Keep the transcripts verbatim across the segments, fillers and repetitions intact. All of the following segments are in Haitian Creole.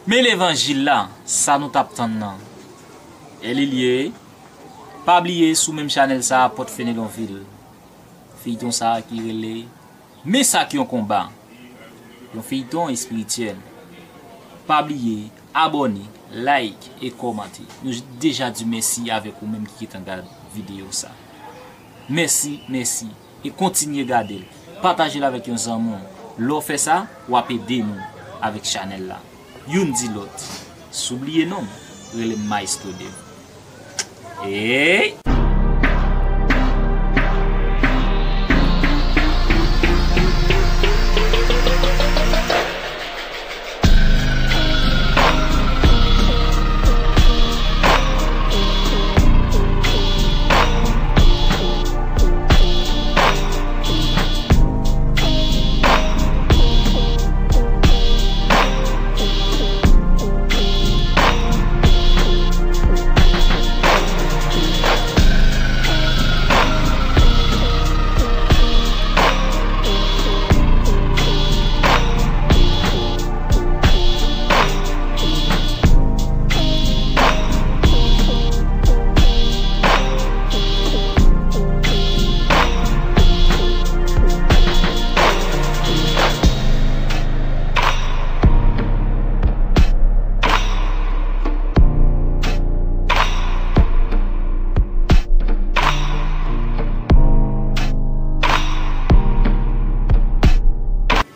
Men levanjil la, sa nou t ap tann nan. E li l ye. Pa bliye sou menm chanèl sa a, Pòt Fenelonvil. Feyton sa a ki rele Men sa k yon konba. Yon feyton espirityèl. Pa bliye abòne, like e kòmante. Nou deja di mèsi avèk ou menm ki gentan gad videyo sa. Mèsi, mèsi. E kontinye gade l. Pataje l avèk yon zanmi w. Lè w fè sa, w ap ede nou avèk chanèl la. Youn di lòt. Si w bliye non m, rele m Maestro Dev. Ey!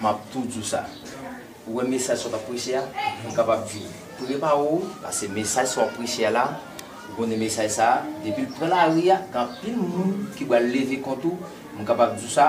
M ap tou di w sa. Ou wè mesaj sa w t ap preche a, m kapab di w, prepare w, paske mesaj sa w ap preche a la, ou konnen mesaj sa a, depi l pran lari a, gen anpil moun ki pral leve kont ou, m kapab di w sa,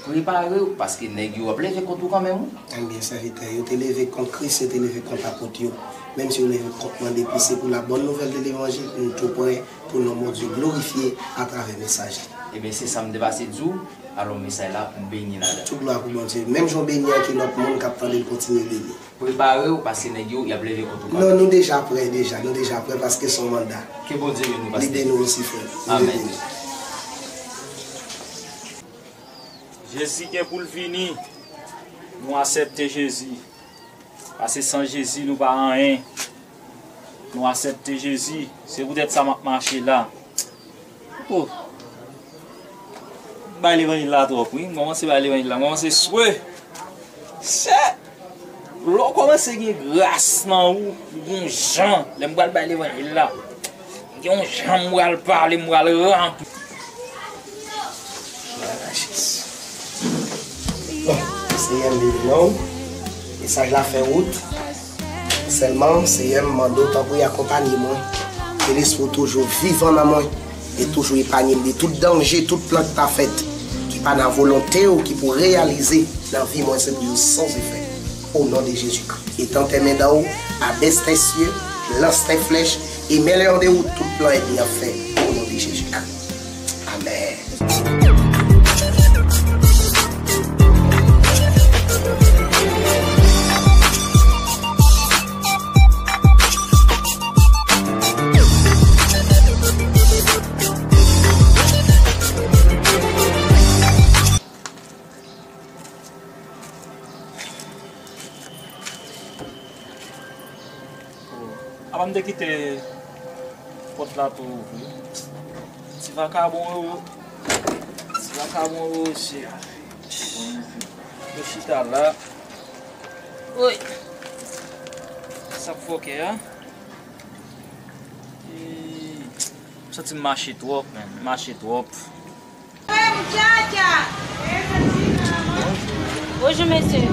prepare w, paske nèg yo ap leve kont ou kanmenm, wi. Ebyen, sèvitè, yo te leve kont Kris, yo te leve kont apot yo. Menm si yo leve kont mwen, depi se pou la bòn nouvèl de levanjil, m tou prè pou non Bondye glorifye atravè mesaj li. Ebyen, se sa m te pase di w, alò mesaj la, m beni ladan l. Tout glwa pou Bondye. Menm jan w beni anki lòt moun k ap tande l kontinye beni. Prepare w, paske nèg yo, y ap leve kont ou kanmenm. Non, nou deja prè, deja. Nou deja prè, paske se yon manda. Ke Bondye beni w, pastè. Li beni w osi, frè m. Amèn. Jezi gen pou l vini. Nou aksepte Jezi. Paske san Jezi, nou pa anyen. Nou aksepte Jezi. Se poutèt sa m ap mache la. Oh. Bay levanjil la twòp, wi. M kòmanse bay levanjil la. M kòmanse swe. Se lè w kòmanse gen gras nan ou, ou gon jan. Lè m pral bay levanjil la, m gen yon jan m pral pale, m pral ranpli. Bon, Senyè m beni non w. Mesaj la fè wout. Sèlman, Senyè m mande w tanpri akonpanye mwen. Ke lespri w toujou vivan nan mwen e toujou epanye m de tout danje, tout plan ki pa fèt, ki pa nan volonte w, ki pou reyalize nan vi mwen, se pou yo san efè. O non de Jezi Kri. Etant tes mains d'en haut, abaisse tes cieux, lance tes flèches, et mets-les en déroute, tout plan ènmi an fè, o non de Jezi Kri. Amèn. Apa m te kite pòt la tou ouvri. Ti vakabon yo, ti vakabon yo, se yo chita la. Woy. Sa k fòkè a. E, m santi m mache twòp, menn. M mache twòp. Bonjou, mesye.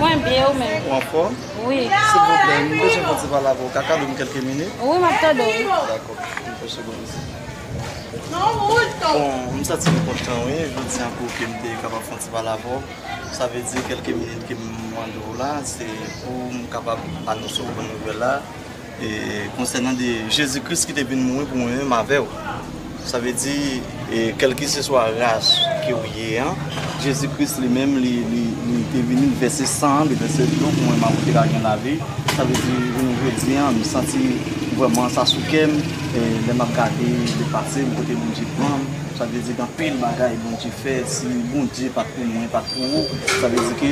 Mwen byen, ou menm? Ou anfòm? Wi. Silvouplè, m bezwen fè yon ti pale avè w. Ka kado m kèlke minit? Wi, m ap tande w. Dakò. Yon segonn isi. Bon, m santi m kontan, wi. Jodi a pou ke m te kapab fè yon ti pale avè w. Sa vle di kèlke minit ke m mande w la, se pou m kapab anonse w bon nouvèl la. E, konsènan de Jezi Kris ki te vin mouri pou mwen menm avè w. Sa vle di, e, kèlkeseswa ras ke w ye an, Jezi Kris li menm, li, li, li te vini, li vèse san an, li vèse dlo pou mwen menm avè w te ka gen lavi. Sa vle di, jounen jodi an, m santi vrèman sa sou kè m, e, lè m ap gade lepase m, kote Bondye pran m. Sa vle di, gen anpil bagay Bondye fè, si Bondye pa t pou mwen, pa t pou ou, sa vle di ke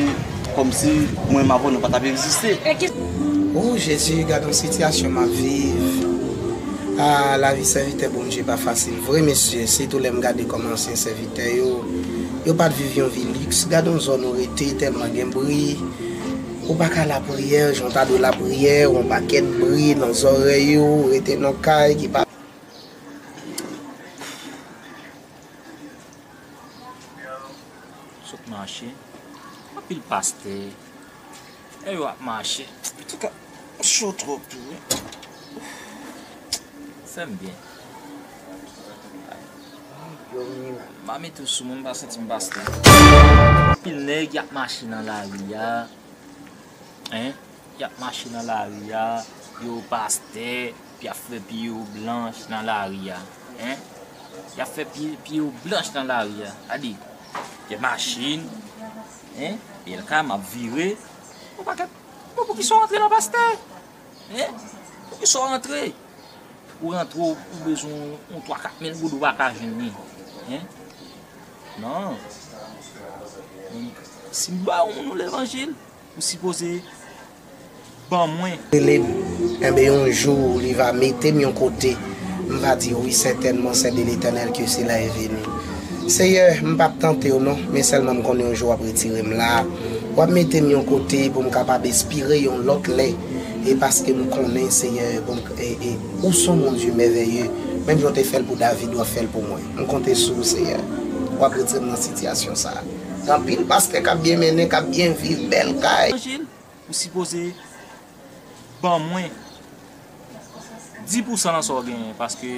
kòmsi mwen menm avè w nou pa t ap egziste. E ki O Jezi, gad yon sitiyasyon m ap viv. A, lavi sèvitè Bondye pa fasil vre, mesye. Sitou lè m gade kòman ansyen sèvitè yo, yo pa t viv yon vi liks. Gad yon zòn ou rete, tèlman gen bri. Ou pa ka lapriyè, jan w ta dwe lapriyè, yon pakèt bri nan zòrèy ou, ou rete nan kay ki pa Sot mache. Anpil pastè. E yo ap mache. Antouka, cho twòp tou wi. Fè m byen. M pa mete w sou mwen, m pa santi m pastè. Anpil nèg y ap mache nan lari a. Hein? Y ap mache nan lari a, yo pastè, y ap fè pye yo blanch nan lari a. Hein? Y ap fè pye, pye yo blanch nan lari a. Gade, gen machin, hein? Bèl kay, m ap vire. Yon pakèt, bon, poukisa w rantre nan pastè? Hein? Poukisa w rantre? Ou rantre, ou, ou bezwen yon twa kat mil goud, ou pa ka jwenn li. Hein? Non. Si m ba yon moun levanjil, ou sipoze ban mwen. Rele m, enben yon jou li va mete m yon kote, m va di wi sètènman, c'est de l'Éternel que cela est venu. Seyè, m p ap tante w non, men sèlman m konnen yon jou w ap retire m la, w ap mete m yon kote pou m kapab espire yon lòt lè, e paske m konnen, Seyè, bon, e, e, ou se yon Bondye mèvèye, menm jan w te fè l pou David, w ap fè l pou mwen. M konte sou ou, Seyè. W ap retire m nan sitiyasyon sa a. Gen anpil pastè k ap byen mennen, k ap byen viv, bèl kay. Levanjil, ou sipoze ban mwen dis pousan nan sa w genyen, paske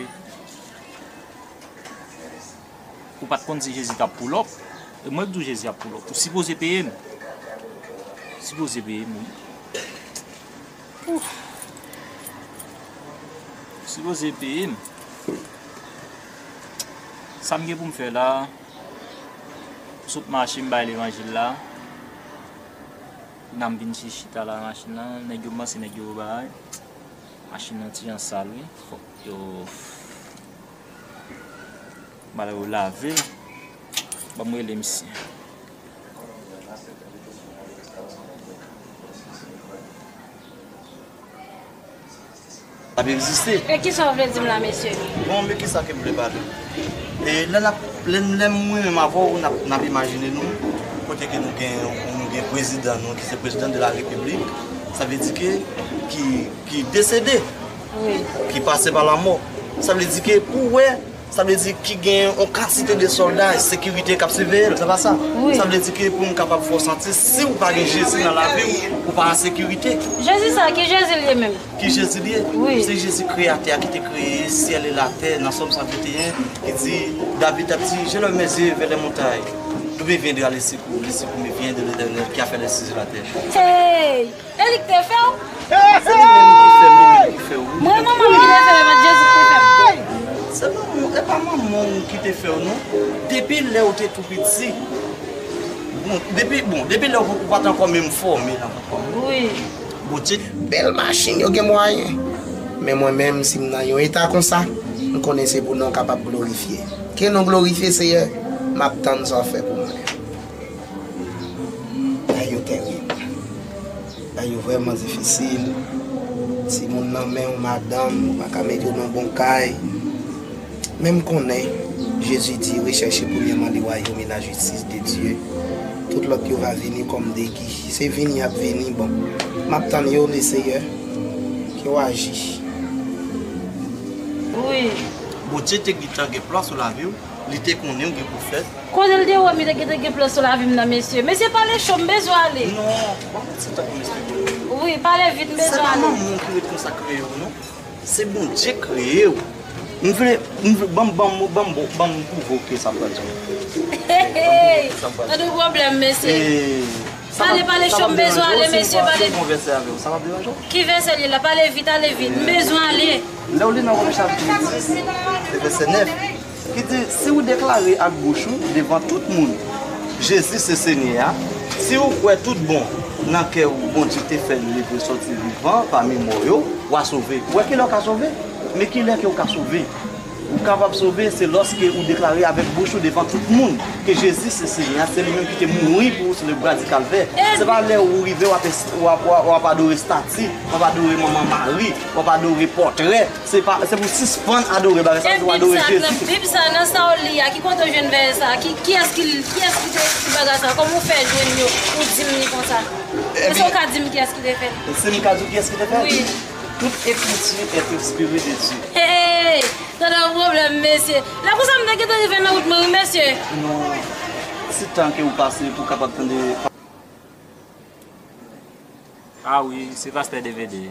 ou pa t konn si Jezi t ap pull up. E mwen k di w Jezi ap pull up. Ou sipoze peye m. Ou sipoze peye m, wi. Ou sipoze peye m. Sa m gen pou m fè la, sot mache m bay levanjil la. Kounya m vin chita la machin nan, nèg yo, m panse nèg yo bagay. Machin nan ti jan sal wi. Fòk yo m al lave l. Ban m rele misye. L ap egziste. E kisa w vle di m la, mesye? Bon, men kisa ke m vle pale? E lè n ap, lè, lè mwen menm avè w, n ap, n ap imajine nou, kote ke nou gen, nou gen prezidan nou, ki se prezidan de la repiblik, sa vle di ke, ki, ki desede, wi, ki pase pa lanmò. Sa vle di ke pou w wè, sa vle di ki gen yon kantite de sòlda, sekirite k ap siveye l, se pa sa? Wi. Sa vle di ke pou m kapab fè w santi, si w pa gen Jezi nan lavi w, ou pa an sekirite. Jezi sa, ki Jezi l ye menm? Ki Jezi l ye? Wi. Se Jezi kreyatè a ki te kreye syèl e latè. Nan Sòm san venteyen, ki di, David t ap di, Je lève mes yeux vers les montagnes. D'où me viendra le secours? Le secours me vient de l'Éternel qui a fait les cieux et la terre. Hey! E li ki te fè w? Se li menm ki fè m, li menm ki fè w, wi. Mwen, manman m ki te fè m, e pa t Jezi ki te fè m. Se pa, e pa manman w ki te fè w, non. Depi lè w te tou piti, bon, depi, bon, depi lè w, ou pa t ankò menm fòme nan vant manman w. Wi. Bondye. Bèl machin, yo gen mwayen. Men mwen menm, si m nan yon eta konsa, m konnen se pou non w kapab glorifye. Ke non w glorifye, Seyè, m ap tann sa w fè pou mwen. Bagay yo terib. Bagay yo vrèman difisil. Timoun nan men w, madanm, ou pa ka mete yo nan bon kay. Men m konnen, Jezi di, Recherchez premièrement le royaume et la justice de Dieu. Tout lòt yo va vini kòm degi. Se vini y ap vini, bon. M ap tann yo, le Seyè, ke w aji. Wi. Bondye te gentan gen plan sou lavi w, li te konnen w gen pou fèt. Kote l te wè m, li te gentan gen plan sou lavi m nan, mesye. Mesye, pale cho, m bezwen ale. Non, ban m ti tan pou m esplike w. Wi, pale vit, m bezwen ale. Se pa manman w ki ret konsa kreye w, non. Se Bondye kreye w. M vle, m vle, ban m, ban m, ban m, ban m pwouve w ke sa m pral di w. Hey, hey, hey. Ban m pwouve w ke sa m pral di w. Pa de pwoblèm, mesye. Pale, pale cho, m bezwen ale, mesye, pale. Sa p ap deranje w? Yon vèsè avè w, sa p ap deranje w? Ki vèsè li la? Pale vit, ale vit. M bezwen ale. Lè w li nan Wòm chapit dis, e vèsè nèf, ki di, Si w deklare ak bouch ou devan tout moun, Jezi se Senyè a, si w kwè tout bon nan kè w Bondye te fè l leve sòti vivan pami mò yo, w a sove. W wè kilè w ka sove? Men kilè ke w ka sove? Ou kapab sove, se lòske ou deklare avèk bouch ou devan tout moun ke Jezi se Senyè a, se li menm ki te mouri pou ou sou le bwa di Kalvè. Se pa lè ou rive w ap, w ap, w ap adore stati, w ap adore Manman Mari, w ap adore pòtrè. Se pa, se pou sispann adore bagay sa, se pou adore Jezi. Bib sa, nan sa w li a, ki kote w jwenn vèsè sa? Ki, kiyès ki, kiyès ki te ekri bagay sa? Kòman w fè jwenn yo, ou di m li konsa? Èske w ka di m kiyès ki te fè l? Si m ka di w kiyès ki te fè l? Wi. Toute écriture est inspirée de Dieu. Hey! Tande yon pwoblèm, mesye. Lè konsa, m te gentan rive nan wout mwen, wi, mesye. Non. Si tan ke ou pase pou kapab tande. Ah wi, se pastè D V D.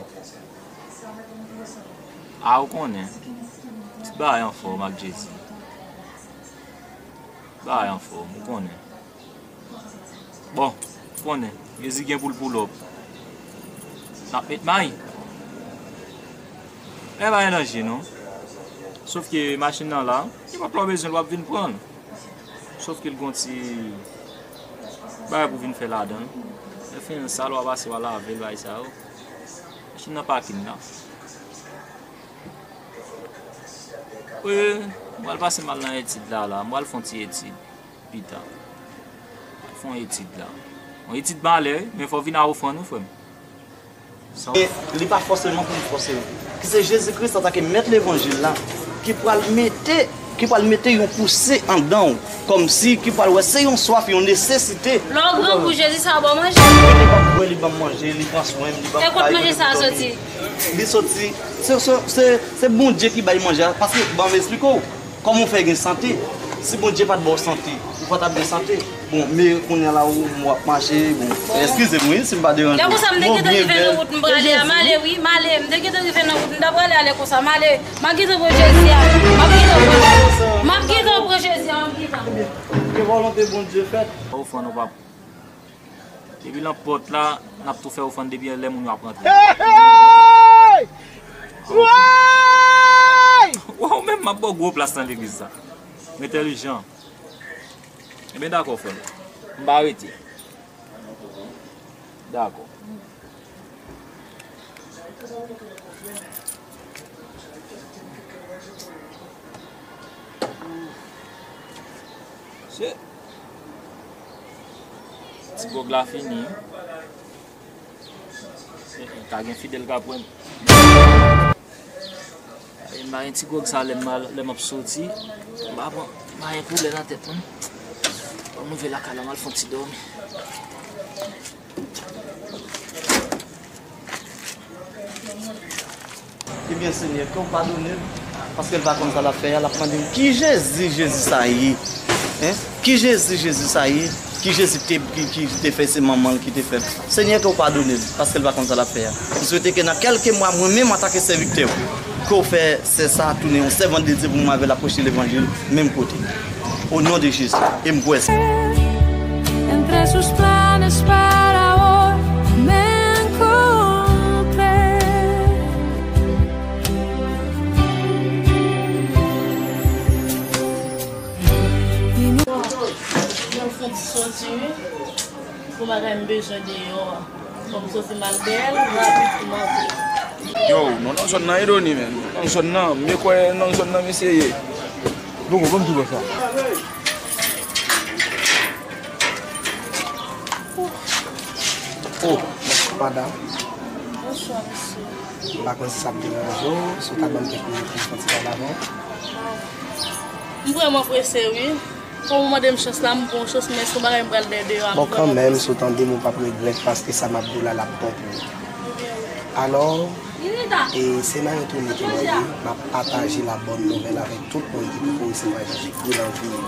Ah, ou konnen. Ti bagay anfòm ak Jezi. Bagay anfòm, ou konnen. Bon, ou konnen, Jezi gen pou l pull up. N ap met may. E pa gen danje, non. Sòf ke machin nan la, nenpòt lè w bezwen l, w ap vin pran l. Sòf ke l gon ti bagay pou vin fè ladan l. Lè fini l sal, w a pase, w a lave l, bagay sa yo. Machin nan pakin la. Wi, m pral pase m al nan etid la, la. M pral fè yon ti etid pita. Fè yon etid la. Yon etid malè, wi, men fò w vin a ofrann, wi, frè m. E li pa fòseman pou m fòse w. Ki se Jezi Kris antanke mèt levanjil la, ki pral mete, ki pral mete yon pouse anndan w, kòmsi ki pral wè se yon swaf, yon nesesite. Lè w gran pou Jezi, sa w ba w manje? Li ban m bwè, li ban m manje, li pran swen m, li ban m... E kot manje sa a soti? Li soti, se, se, se, se Bondye ki bay manje a, paske ban m esplike w. Kòman w fè gen sante? Si Bondye pa t ba w sante, ou pa t ap gen sante. Bon, men kounye a la, ou, w ap mache, bon, eskize m, wi, si m pa deranje w. Lè konsa, m te gentan rive nan wout m prale a, m ale, wi, m ale, m te gentan rive nan wout, m ta prale ale konsa, m ale, m ap gentan pran Jezi a, m ap gentan pran, m ap gentan pran Jezi a, m ap gentan. Ke volonte Bondye fèt. Ofrann ou p ap Depi nan pòt la, n ap tou fè ofrann depi lè moun yo ap rantre. Hey! Woy! Waw, menm m ap ba w gwo plas nan legliz sa. Ou entèlijan. Ebyen, dakò, frè m. M pa rete. Dakò. Se ti gwòg la fini, wi. Ka gen fidèl k ap wè m. E m ba yon ti gwòg sa lè m al, lè m ap soti. M pa pran, m pa gen koulè nan tèt mwen. Ban m rive lakay la, m al fè yon ti dòmi. Ebyen, Senyè, ke w padone l, paske l pa konn sa l ap fè a, l ap mande m, "Ki Jezi, Jezi sa ye? Hein? Ki Jezi, Jezi sa ye? Ki Jezi ki te, ki, ki te fè se manman l ki te fè l?" Senyè, ke w padone l, paske l pa konn sa l ap fè a. M swete ke nan kèlke mwa, mwen menm, antanke sèvitè w, ke w fè sè sa a tounen yon sèvant de Dye pou mwen avè l ap preche levanjil menm kote. O non de Jezi, e m kwè sa. Entre sus planes para hoy me encontré. Mwen fon ti soti wi. Pou bagay m bezwen deyò a. Fò m soti m al bèl, rapid pou m antre. Yo, nou nan zòn nan, Edony, men. Nou nan zòn nan, m kwè nan zòn nan, mesye ye. Bongo, ban m tou wè sa. Oh, madanm. Bonswa, mesye. M pa konn si sa ap deranje w, si w ta ban m kèk minit pou m fè yon ti pale avè w. M vrèman prese, wi. Fò w mande m chans la, m pran yon chans, men se yon bagay m pral dèyè deyò a. Bon, kanmenm, si w tande m, ou p ap regrèt, paske sa m ap di w la, l ap bon pou ou. Alò, e se nan yon toune ke mwen ye, m ap pataje la bòn nouvèl avèk tout moun ki poko resevwa Jezi Kris nan vi yo.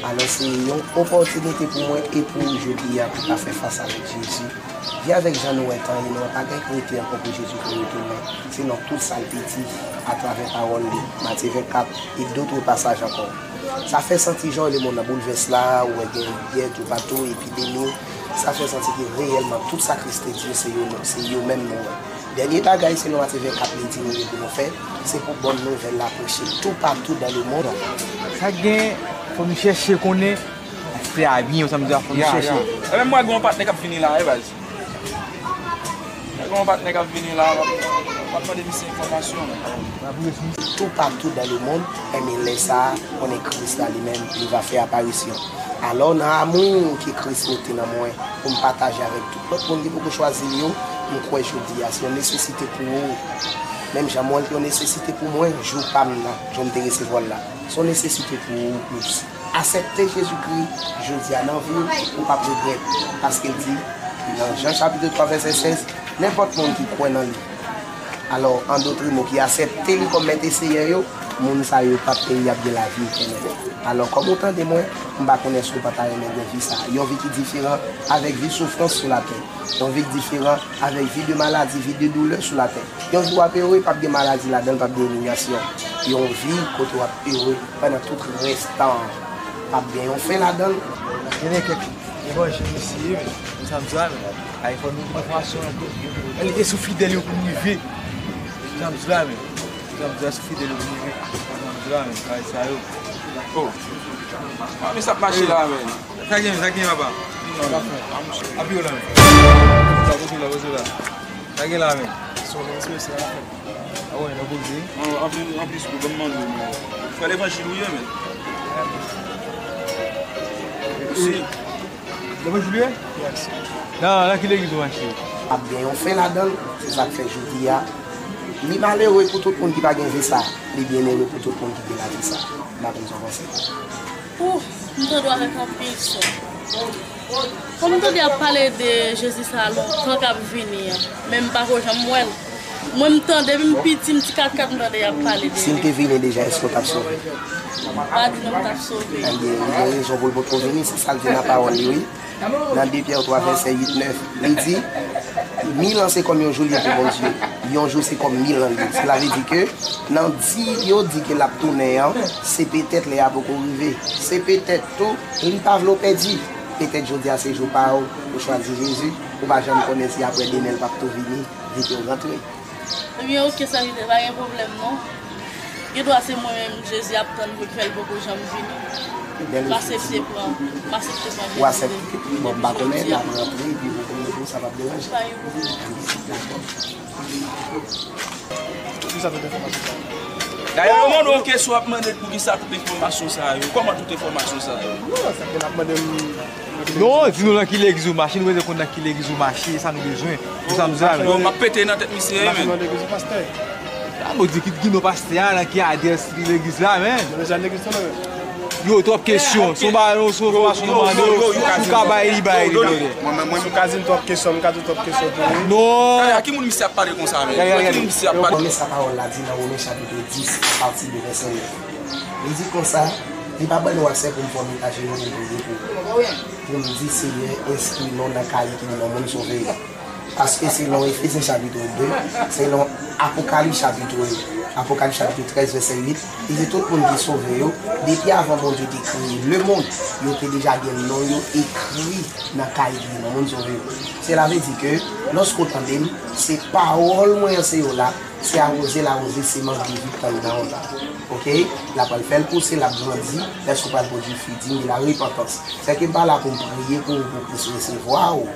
Alò, se yon opòtinite pou mwen e pou ou jodi a pou ta fè fas avèk Jezi. Vi avèk jan nou wè tan ye, nou wè pa gen k rete ankò pou Jezi pou retounen. Se nan tout sa l te di atravè pawòl li, Matye vennkat, e dotre pasaj ankò. Sa fè santi jan lemonn nan boulvès la, ou wè gen yè toupatou, epidemi. Sa fè santi ke reyèlman tout sa Kris te di yo, se yo, se yo menm nou wè. Dènye bagay, selon Matye vennkat, li di nou gen pou nou fè, se pou bòn nouvèl la preche toupatou dans le monde. Sa gen, fò nou chèche konnen, frè a byen, sa m di a, fò nou chèche. E menm mwen gen yon patnè k ap vini la, wi, baz. Mwen gen yon patnè k ap vini la, W ap mande misye enfòmasyon. Toupatou dans le monde, enben lè sa a, konnen Kris la li menm, li va fè aparisyon. Alò, nan amou ke Kris mete nan mwen, pou m pataje avèk tout lòt moun ki poko chwazi l yo, m kwè jodi a, se yon nesesite pou ou. Menm jan mwen, l te yon nesesite pou mwen, jou pa m nan, jou m te resevwa l la. Se yon nesesite pou ou plis. Aksepte Jezikri jodi a nan vi w, ou p ap regrèt, paske l di, nan Jan chapit twa vèsè sèz, nenpòt moun ki kwè nan li. Alò, an dòt mo, ki aksepte li kòm Mèt e Seyè yo, moun sa yo p ap peri, y ap gen lavi etènèl. Alò, kòm ou tande mwen, m pa konnen si w pa ta renmen gen vi sa a. Yon vi ki diferan avèk vi soufrans sou latè. Yon vi k diferan avèk vi de maladi, vi de doulè sou latè. Yon vi w ap ere, p ap gen maladi ladan l, p ap gen imilyasyon. Yon vi kote w ap ere pandan tout rès tan an. P ap gen yon fen ladan l. Gen kèk evanjil isi, men, konn sa m di la, men. Ay, fò nou gen enfòmasyon an tou. Li te sou fidèl yo pou m rive. Konn sa m di la, men. Konn sa m di la, sou fidèl yo pou m rive. Konn sa m di la, men. Bagay sa yo. Oh. Ah, men sa ap mache la, men. Sa gen, sa gen, papa? Api yo la, men. Sa poze la, poze la. Sa gen la, men. Son respè, se la fèt. Ah wè, nan poze. An, anplis, anplis, pou ban m mande w, men. Frè levanjil ou ye, men? Si. Levanjil ou ye? Yes. Nan, nan ki legliz ou mache? Ap gen yon fen ladan l, se sa k fè jodi a. Li malere pou tout moun ki pa gen vi sa, li byenere pou tout moun ki gen lavi sa. M pa konn sa w panse. Ouh, m tande w avèk anpil sè. Kòm m tande y ap pale de Jezi sa a lontan k ap vini an, men m pako janm wè l. Mwen, m tande, depi m piti, m ti katkat, m tande y ap pale de li. Si l te vini deja, èske w t ap sove? Pa di non, m t ap sove. Ebyen, li gen rezon pou l potko vini, se sa l di nan pawòl li, wi. Nan de Pyè twa vèsè uit nèf, li di, mil an se kòm yon jou li ye pou Bondye, yon jou se kòm mil an li ye. Sela vle di ke nan di yo di ke l ap tounen an, se petèt lè a poko rive. Se petèt tou, li pa vle w pèdi. Petèt jodi a se jou pa w pou chwazi Jezi, ou pa janm konnen si apre demen l p ap tou vini, vite w rantre. Ebyen, oke, sèvitè, pa gen pwoblèm non. Gen dwa se mwen menm Jezi ap tann pou l fè l poko janm vini. M aksepte pran, m aksepte pran Jezi depi jodi a. Ou aksepte? Bon, m pa konnen, l ap rantre, epi ou konnen tou, sa p ap deranje. Pa gen pwoblèm. Dakò. Poukisa tout enfòmasyon sa yo? Dayè, yo mande w kesyon, w ap mande l poukisa tout enfòmasyon sa yo. Kòman tout enfòmasyon sa yo? Non, sa ke l ap mande m. Non, di nou nan ki legliz ou mache, nou bezwen konn nan ki legliz ou mache, sa nou bezwen. Pou sa nou bezwen. Non, m ap pete nan tèt misye, men. Mache nan legliz ou pastè? A, bon, di ki, ki non pastè a, nan ki adrès legliz la, men. Nou deja legliz la, men. Yo, twòp kesyon. Se yon bagay, se yon enfòmasyon nou mande w, si w ka bay li, bay li, brother. Mwen, mwen, mwen, si w ka di m twòp kesyon, m ka di w twòp kesyon tou, wi. Non. Gade, a ki moun misye ap pale konsa, men? Gade, gade, gade. Ki moun misye ap pale? Gade sa pawòl la di nan Women chapit dis, apati de vèsè nèf. Li di konsa, li pa ban nou aksè pou n fòme ajenou nou priye pou ou. Pou n di, Seyè, enskri non nan kaye ki di nan moun sove yo. Paske selon Efezyen chapit de, selon Apokalis chapit, Apokalis chapit trèz vèsè uit, li di tout moun ki sove yo, depi avan Bondye te kreye lemonn, yo te deja gen non yo ekri nan kaye ki di nan moun sove yo. Sela vle di ke, lòske w tande m, se pawòl mwen an se yo la, se awoze l awoze semans de vi k t anndan w la. Oke? L ap pral fè l pouse, l ap grandi, lèske w pral pwodui fwi diy de la repantans. Sèke m pa la pou m priye pou ou, pou Kris resevwa ou.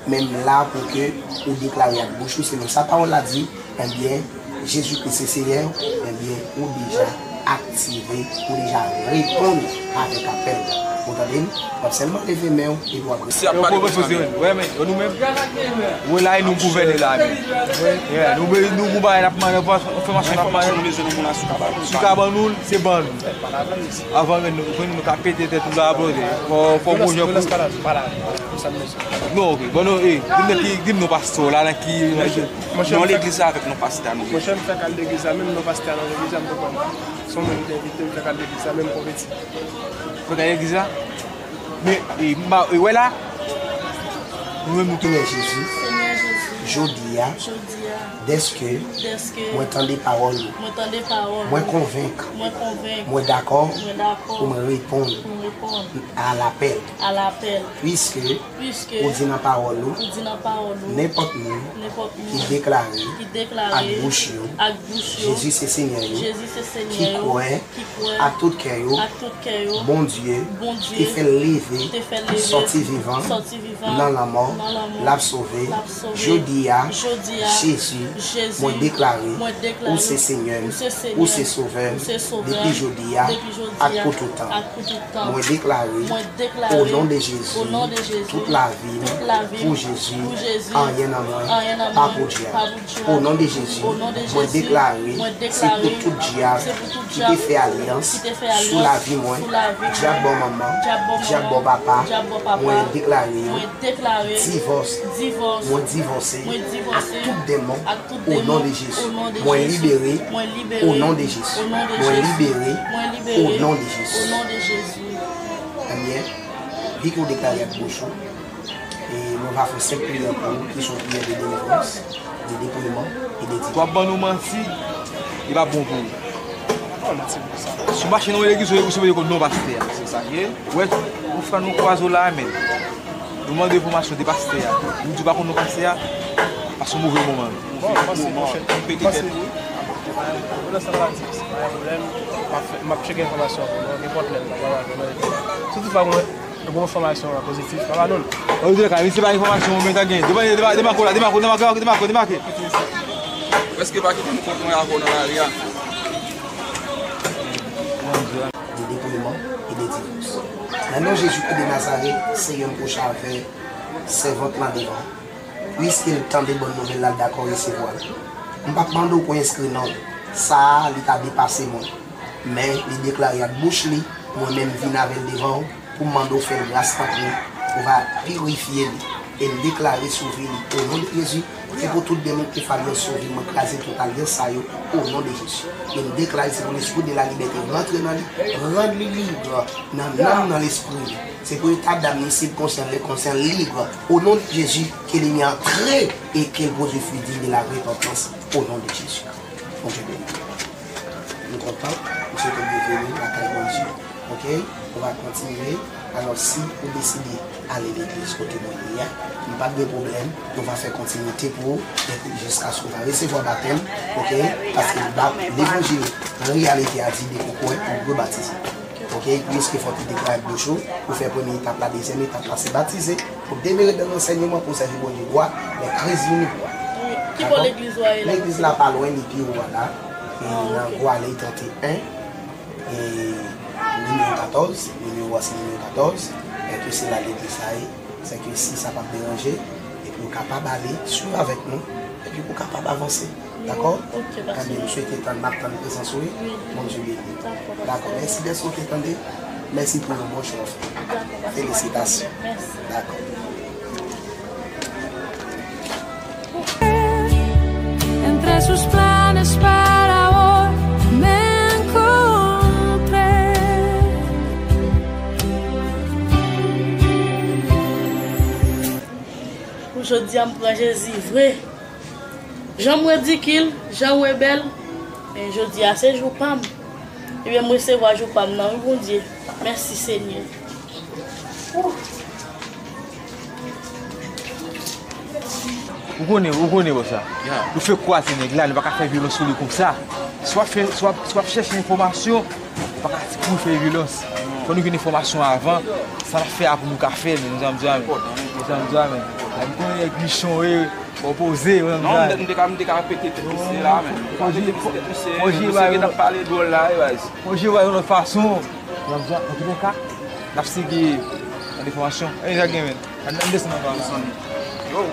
Men m la pou ke ou deklare ak bouch ou, selon sa pawòl la di, ebyen, Jezi Kris se Seyè, ebyen, ou deja aktive, ou deja reponn avèk apèl la. Ou tande m? W ap sèlman leve men w epi w ap rete. Yo pwofesè, wè, men, yo nou menm. Wè la, e nou gouvène la, men. Yeah, nou, nou pou bay, n ap mande enfòmasyon, n ap mande. Sou ka ban nou, se ban nou. Avan menm nou, nou ka pete tèt nou la, brother. Fò, fò Bondye pou. Non, oke. Bon, non, eh, di m nan ki, di m non pastè w la, nan ki. Non, legliz la avèk non pastè a nou. Monchè, m fèk al legliz la, menm non pastè a nan legliz la, m konprann. Se yon moun ki te envite m, fèk al legliz la, menm konvèti. Fèk al legliz la? Men, eh, m pa, eh, wè la? Nou menm nou tounen Jezi. Senyè Jezi. Jodi a. Jodi a. Dèske. Dèske. Mwen tande pawòl ou. Mwen tande pawòl ou. Mwen konvenk. Mwen konvenk. Mwen dakò. Mwen dakò. Pou mwen reponn. Pou mwen reponn. A lapèl. A lapèl. Piske. Piske. Ou di nan pawòl ou. Ou di nan pawòl ou. Nenpòt moun. Nenpòt moun. Ki deklare. Ki deklare. Ak bouch yo. Ak bouch yo. Jezi se Senyè yo. Jezi se Senyè yo. Ki kwè. Ki kwè. Ak tout kè yo. Ak tout kè yo. Bondye. Bondye. Te fè l leve. Te fè l leve. Sòti vivan. Sòti vivan. Nan lanmò. Nan lanmò. L ap sove. L ap sove. Jodi Jodi a, Jezi, mwen deklare ou se Senyè m, ou se Sovè m, depi jodi a ak pou tout tan. Mwen deklare o non de Jezi, tout lavi m pou Jezi, anyen nan mwen pa pou dyab. O non de Jezi, mwen deklare se pou tout dyab ki te fè alyans sou lavi mwen, dyab bò manman, dyab bò papa, mwen deklare yo divòs, mwen divòse ak tout demon o non de Jezi. Mwen libere o non de Jezi. Mwen libere o non de Jezi. Ebyen, vi ke w deklare ak bouch ou, e nou va fè senp priyè pou ou, ki se yon priyè de delivrans, de depouyeman e de divòs. W ap ban nou manti, li p ap bon pou ou. Si w mache nan yon legliz, ou sipoze konn non pastè a. Se sa k ye. Ou wè, ou fè nou kwaze w la a, men. Nou mande enfòmasyon de pastè a. Nou di w pa konn non pastè a, pase yon move moman. Bon, pase, pase. Nan sa m ap di, se pa yon pwoblèm. M ap fè, m ap tcheke enfòmasyon pou nou, nenpòt lè m kapab al nan legliz la. Si toutfwa mwen, Bon enfòmasyon an pozitif, pa ba nou l. An tou ka, misye bay enfòmasyon, men ta gen. Demake w la, demake w, demake w, demake w, demake w. Prèske pa kite m kont mwen avè w nan lari a. De depouyeman e de divòs. Nan non Jezi Kris de Nazarèt, Seyè m pwoche avè sèvant lan devan. Piske l tande bòn nouvèl la, l dakò resevwa l. M p ap mande w pou w enskri non l. Sa a, li ta depase mwen. Men, li deklare ak bouch li, mwen menm vin avè l devan w pou m mande w fè l gras tanpri, ou va pirifye li. E m deklare sou vi li, o non de Jezi, se pou tout demon ki fè alyans sou vi mwen, kraze tout alyans sa yo, o non de Jezi. E m deklare se pou lespri de la libète rantre nan li, rann li lib nan nanm, nan lespri li. Se pou eta dam li, sibkonsyan, lenkonsyan lib, o non de Jezi, ke limyè antre e ke l pwodui fwi diy de la repantans, o non de Jezi. Bondye beni. Nou kontan, nou swete w byenveni lakay Bondye. Oke? Nou va kontinye. Alò, si ou deside ale legliz kote mwen ye a, m p ap gen pwoblèm. Nou va fè kontinite pou ou, epi jiskaske ou va resevwa batèm, oke? Paske ba-, levanjil reyalite a di depi w kwè, ou rebatize. Oke? Pliske fò w te deklare ak bouch ou, ou fè premye etap la, dezyèm etap la, se batize. Ou demere dan lansèyman pou w sèvi Bondye bwa, lè kriz vini pou w. Wi. Ki bò legliz ou a ye la? Legliz la pa lwen, li pi wo a la. E nan Gwale trannteyen, e nimewo katòz, nimewo a se nimewo katòz, e ke se la legliz la ye, se ke si sa p ap deranje, epi ou kapab ale, swiv avèk nou, epi pou w kapab avanse. Dakò? Ok, pastè. Ebyen, m swete tann, m ap tann prezans ou, wi. Wi. Bondye beni. Dakò, pastè. Dakò, mèsi dèske w te tande. Mèsi pou yon bon chwa w fè. Dakò, pastè. Felisitasyon. Mèsi. Dakò. Entre sus planes para hoy me encontré. Pou jodi a, m pran Jezi vre. Jan m ridikil, jan m rebèl, men jodi a se jou pa m. Ebyen, m resevwa jou pa m nan, wi, Bondye. Mèsi, Senyè. Ou konnen, ou konnen, bò sa. Ya. Nou fè kwaze nèg la, nou pa ka fè vyolans sou li konsa. Si w ap fè, si w ap, si w ap chèche enfòmasyon, ou pa ka di pou fè vyolans. Fò nou gen enfòmasyon avan, sa n ap fè a pou nou ka fè l, men nou sa m di a, men. Enpòtan, enpòtan. Nou sa m di a, men. Enpòtan. Ay, m konnen nèg michon, wi. Bon, poze, wi, non, m te, m te ka, m te ka pete tèt misye la, men. Fò jwe, fò jwe, misye gen tan pale dwòl la, wi, baz. Fò jwe yon lòt fason. Nan, nan, nan tout ka, n ap sigi nan enfòmasyon. E, sa gen, men. Ann, ann desann anba la. Desann. Yo.